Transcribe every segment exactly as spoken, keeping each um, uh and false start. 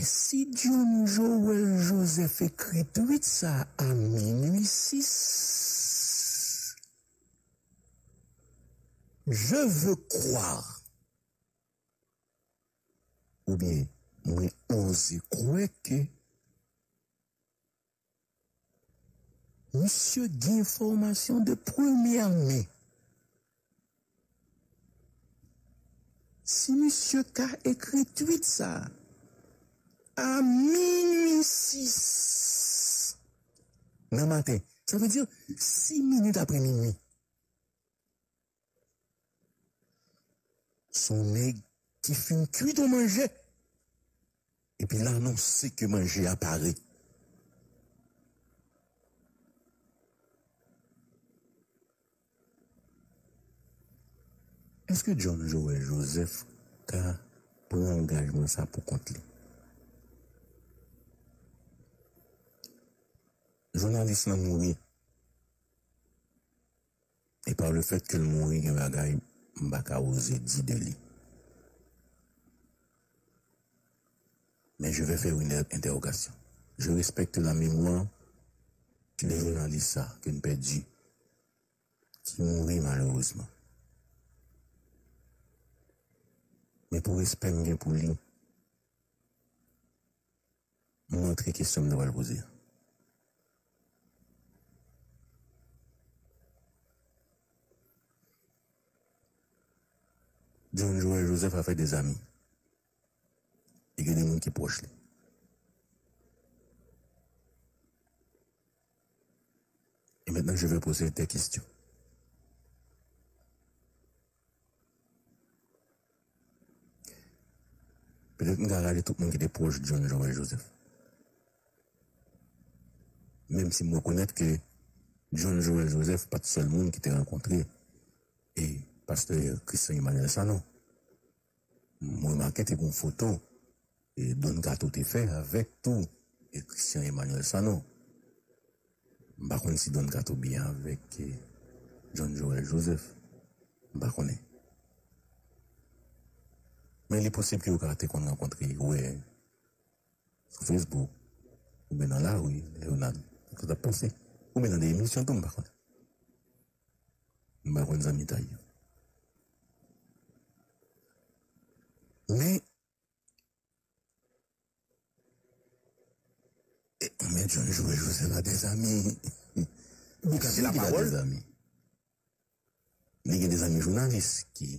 Si John Joël Joseph ekri tweet sa a minui sis, je veux croire, oubyen mwen oze kwè ke misye gen enfòmasyon de premyè men. Si misye ka ekri tweet sa a minui sis nan maten, sa vle di sis minit apre minui. Se yon nèg ki fin kwit yon manje epi l anonse ke manje a pare. Èske John Joël Joseph ka pran angajman sa pou kont li? Jounalis lan mouri. E pa le fèt ke l mouri, gen bagay m pa ka oze di de li. Men je vais faire une interrogation. Je respecte la mémoire de jounalis sa ke n pèdi, ki mouri malerezman. Men pou respè m gen pou li, m antre kesyon m ta pral poze a. John Joël Joseph a fait des amis. Li gen de moun ki pwòch li. Et maintenant, je vais poser des questions. Petèt m ka rale tout moun ki te pwòch John Joël Joseph. Menm si m rekonèt ke John Joël Joseph pa t sèl moun ki te rankontre e pastè Christian Emmanuel Sanon. M remake te gen yon foto e Don Kato te fè avèk tou e Christian Emmanuel Sanon. M pa konn si Don Kato byen avèk e John Joël Joseph. M pa konnen. Men li posib ke yo ka te konn rankontre, wè, sou Facebook, oubyen nan lari, lè yo nan, sa t ap pase, oubyen nan de emisyon tou, m pa konnen. M pa konn zanmitay yo. Men, e, men John Joël Joseph a des amis. Li ka gen des amis. Li gen de zanmi jounalis ki,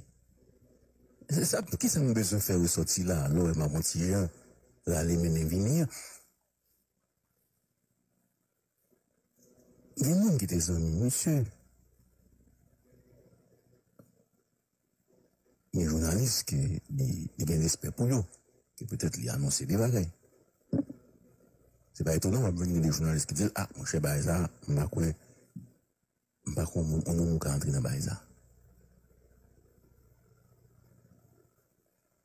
se sa, kisa m bezwen fè resòti la, lè w wè m ap yon ti jan rale mennen vini an. Gen moun ki te zanmi misye. Gen jounalis ke li, li gen respè pou yo, ke petèt li anonse de bagay. Se pa etonan w ap jwenn gen de jounalis ki di l, a, monchè, bagay sa, m pa kwè, m pa kwè yon moun, yon moun ka antre nan bagay sa.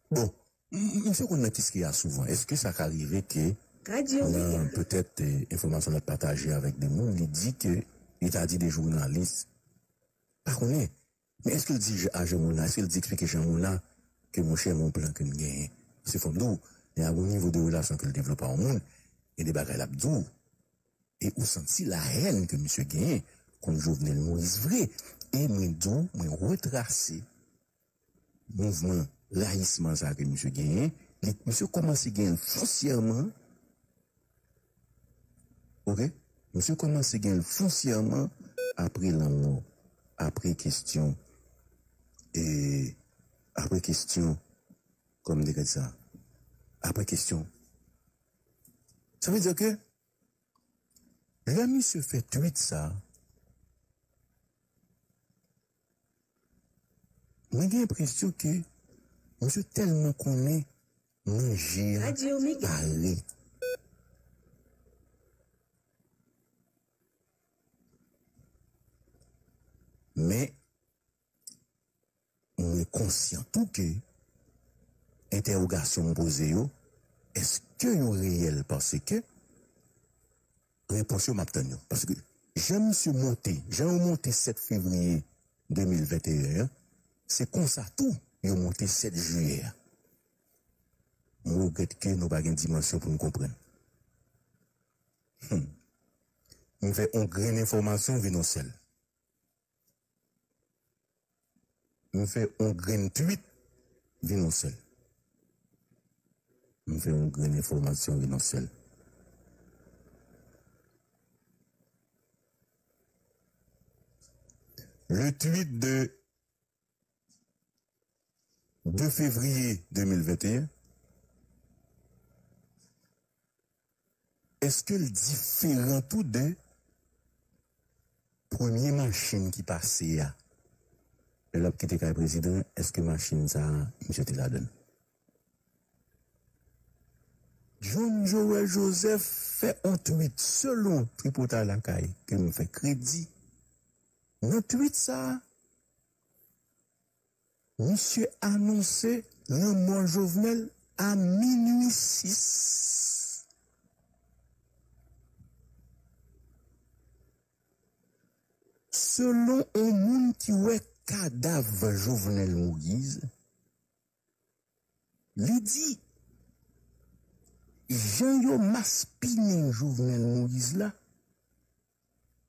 Bon, m, m, misye konn nan Kiskeya souvan. Èske sa ka rive ke nan petèt, eh, enfòmasyon l ap pataje avèk de moun, li di ke li ta di de jounalis, pa konnen. Men èske l di a jan moun la, èske l di eksplike jan moun la ke monchè, m gen yon plan ke m genyen? Paske fò m di w, lè a gon nivo de relasyon ke l devlope a yon moun, gen de bagay l ap di w, e ou santi lahèn ke misye genyen kont Jovenel Moïse vre. E mwen di w, mwen retrase mouvman rayisman sa ke misye genyen, li, misye kòmanse genyen l fonsyèman, oke? Misye kòmanse genyen l fonsyèman apre lanmò, apre kesyon, e, apre kesyon, kòman m te ka di sa? Apre kesyon. Sa vle di ke lè misye fè tweet sa, mwen gen enpresyon ke misye tèlman konnen manje a pare. Men, mwen konsyan tou ke entèwogasyon m poze yo, èske yo reyèl? Paske repons yo, m ap tann yo. Paske jan misye monte, jan yo monte sèt fevriye de mil venteyen an, se konsa tou yo monte sèt jiyè a. M regrèt ke nou pa gen dimansyon pou n konprann. Hmm. M fè on grenn enfòmasyon vin on sèl. M fè on grenn tweet vin on sèl. M fè on grenn enfòmasyon vin on sèl. Le tweet de deux février deux mille vingt et un, èske l diferan tou de premye machin ki pase a? Lè l ap kite kay prezidan, èske machin sa a, misye te ladan l? John Joël Joseph fè on tweet selon Tripotay Lakay ke m fè kredi. Nan tweet sa a, misye anonse lanmò Jovenel a minui sis. Selon on moun ki wè kadav Jovenel Moïse, li di, jan yo maspinen Jovenel Moïse la,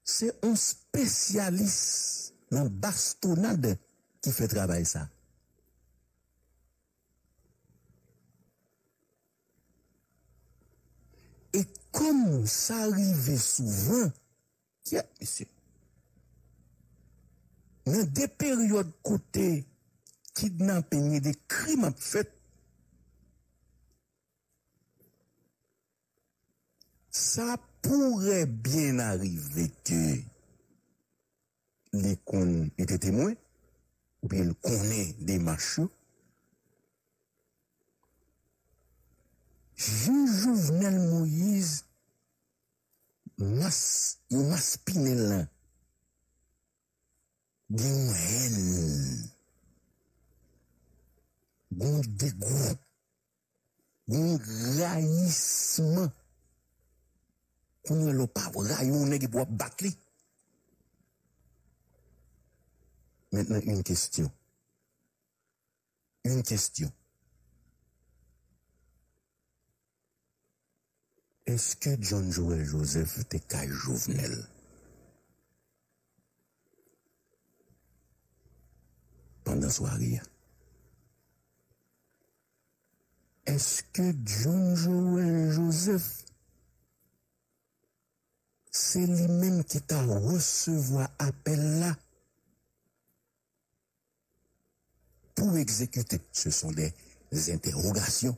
se on espesyalis nan bastonad ki fè travay sa. E kòm sa rive souvan, kyèt, mesye. Nan de peryòd kote kidnaping e de krim ap fèt, sa pourrait bien arriver ke li konn, li te temwen, oubyen li konnen demach yo. Jan Jovenel Moïse mas, yo maspinen l lan, gen yon hèn, gen yon degou, gen yon rayisman. Kounye a, lè w pa rayi yon nèg epi w ap bat li. Maintenant, une question. Une question. Èske John Joël Joseph te kay Jovenel pandan sware a? Èske John Joël Joseph se li menm ki ta resevwa apèl la pou egzekite? Ce sont des interrogations.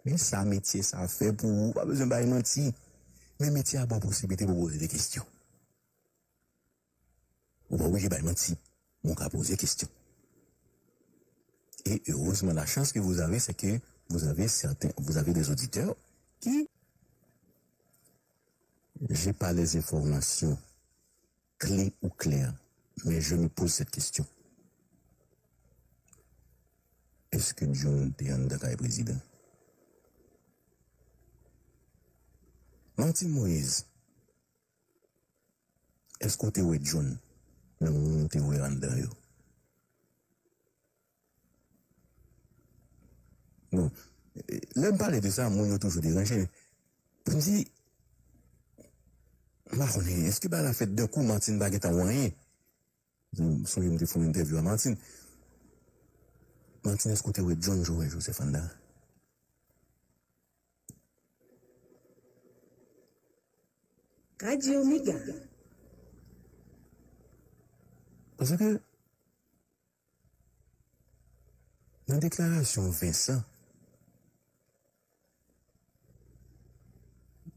Men sa metye sa fè pou ou, ou pa bezwen bay manti. Men metye a ba w posiblite pou w poze de kesyon. Ou pa oblije bay manti, men w ka poze kesyon. Et heureusement, la chance que vous avez, c'est que vous avez certains, vous avez des auditeurs qui, j'ai pas les informations clés ou claires, mais je me pose cette question. Èske John te anndan kay prezidan? Martine Moïse, èske w te wè John nan moun ou te wè anndan yo? Bon, lè m pale de sa, moun yo toujou deranje. Pou m di, m pa konnen, èske bagay la fèt de kou, Martine pa gentan wè anyen? M sonje m te fè yon entèvyou a Martine. Martine, èske w te wè John Joël Joseph anndan? Radyo Mega. Paske nan deklarasyon Vincent,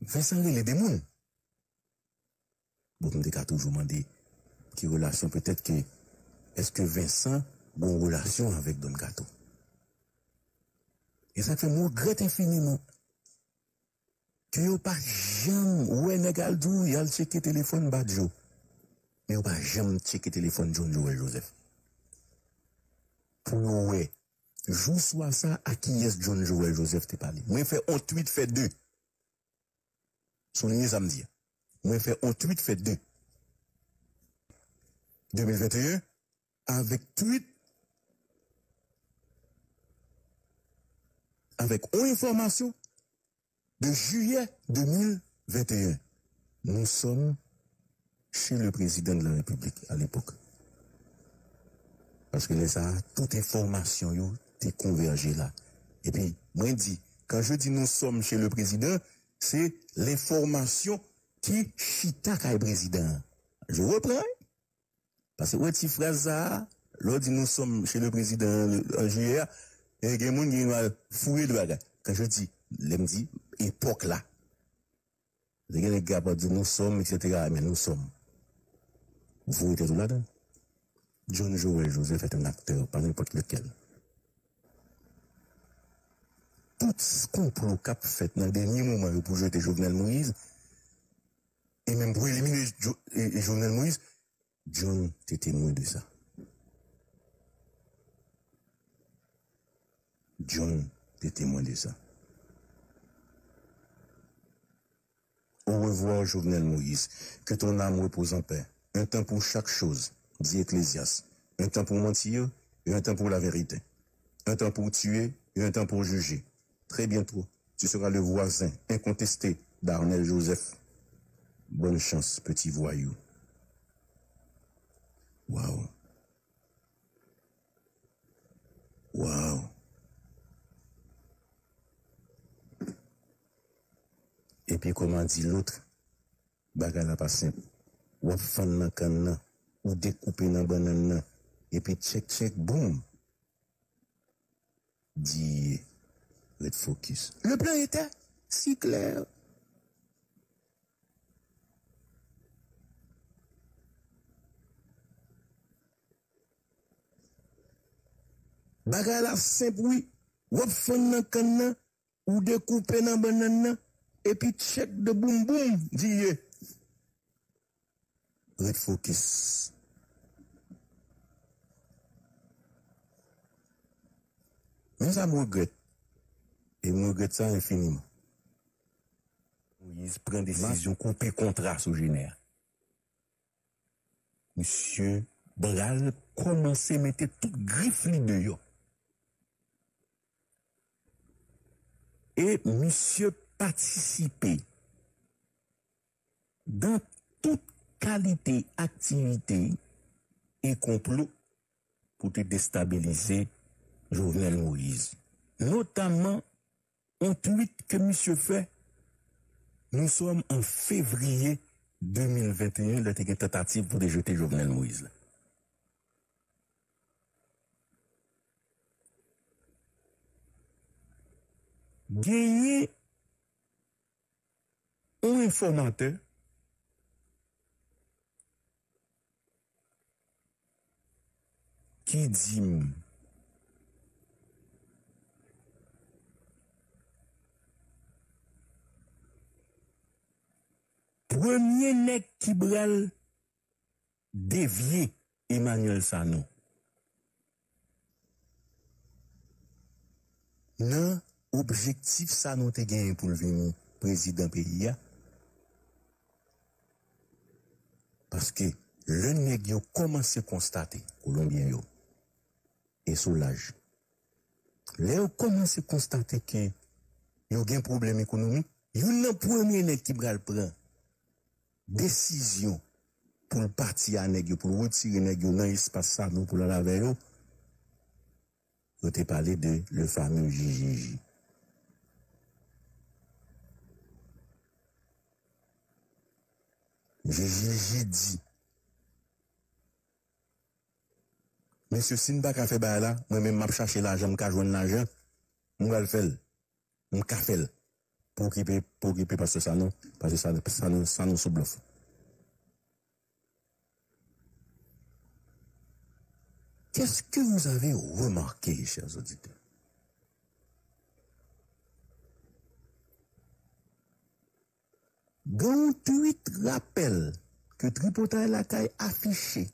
Vincent rele de moun. Bon, m te ka toujou mande ki relasyon, petèt ke, èske Vincent gon relasyon avèk Don Kato? E sa k fè m regrèt enfiniman ke yo pa janm wè nèg al di w y al tcheke telefòn Badio. Men yo pa janm tcheke telefòn John Joël Joseph. Pou yo wè, jou swa sa, a kiyès John Joël Joseph te pale. Mwen fè on tweet, fè de. Souliye sa m di a. Mwen fè on tweet, fè de. De mil venteyen, avèk tweet avèk yon enfòmasyon de juillet deux mille vingt et un. Nous sommes chez le président de la République à l'époque. Paske lè sa a, tout enfòmasyon yo te konvèje la. Epi, mwen di, quand je dis nous sommes chez le président, c'est l'information ki chita kay prezidan an. Je reprends, wi. Paske, wè, ti fraz sa a, lè w di nous sommes chez le président an, an jiyè a, e gen moun ki mal fouye de bagay. Quand je dis, lè m di epòk la, te gen nèg ki ap di nous sommes, et cetera, men nous sommes. Voye tèt ou ladan. John Joël Joseph est un acteur, pas n'importe lequel. Tout konplo k ap fèt nan dènye moman yo pou jete Jovenel Moïse, e menm pou elimine Jo-, e, e Jovenel Moïse, John te temwen de sa. John te temwen de sa. Au revoir, Jovenel Moïse. Que ton âme repose en paix. Un temps pour chaque chose, dit Ecclésiaste. Un temps pour mentir et un temps pour la vérité. Un temps pour tuer et un temps pour juger. Très bientôt, tu seras le voisin incontesté d'Arnel Joseph. Bonne chance, petit voyou. Waw. Waw. Epi, kòman di lòt, bagay la pa senp. W ap fann nan kann nan, ou dekoupe nan bannann nan, epi tchèk, tchèk, boum. Di, ret fokis. Le plan était si clair. Bagay la senp, wi. W ap fann nan kann nan, ou dekoupe nan bannann nan, epi tchèk de boum boum, di ye. Ret fokis. Men sa m regrèt. E m regrèt sa enfiniman. Moïse pran desizyon koupe kontra Sogener. Misye pral kòmanse mete tout grif li deyò. E misye patisipe dan tout kalite aktivite e konplo pou te destabilize Jovenel Moïse. Notamman yon tweet ke misye fè, nous sommes en février deux mille vingt et un, lè te gen tantativ pou te jete Jovenel Moïse la. Genyen yon enfòmatè ki di m, premye nèg ki pral devye Emmanuel Sanon nan objektif Sanon te genyen pou l vin prezidan peyi a. Paske lè nèg yo kòmanse konstate, Kolonbyen yo, e Solaj, lè yo kòmanse konstate ke yo gen pwoblèm ekonomik, youn nan premye nèg ki pral pran desizyon pou l pati a nèg yo, pou l retire nèg yo nan espas Sanon pou l al avè yo, yo te pale de le fameux J J J. J J J di, mesye, si n pa ka fè bagay la, mwen menm m ap chache lajan, m ka jwenn lajan, m pral fè l. M ka fè l. Pou okipe, pou okipe pastè Sanon, pastè Sanon, Sanon, Sanon sou blòf. Qu'est-ce que vous avez remarqué, chers auditeurs? Gen yon tweet rapèl ke Tripotay Lakay afiche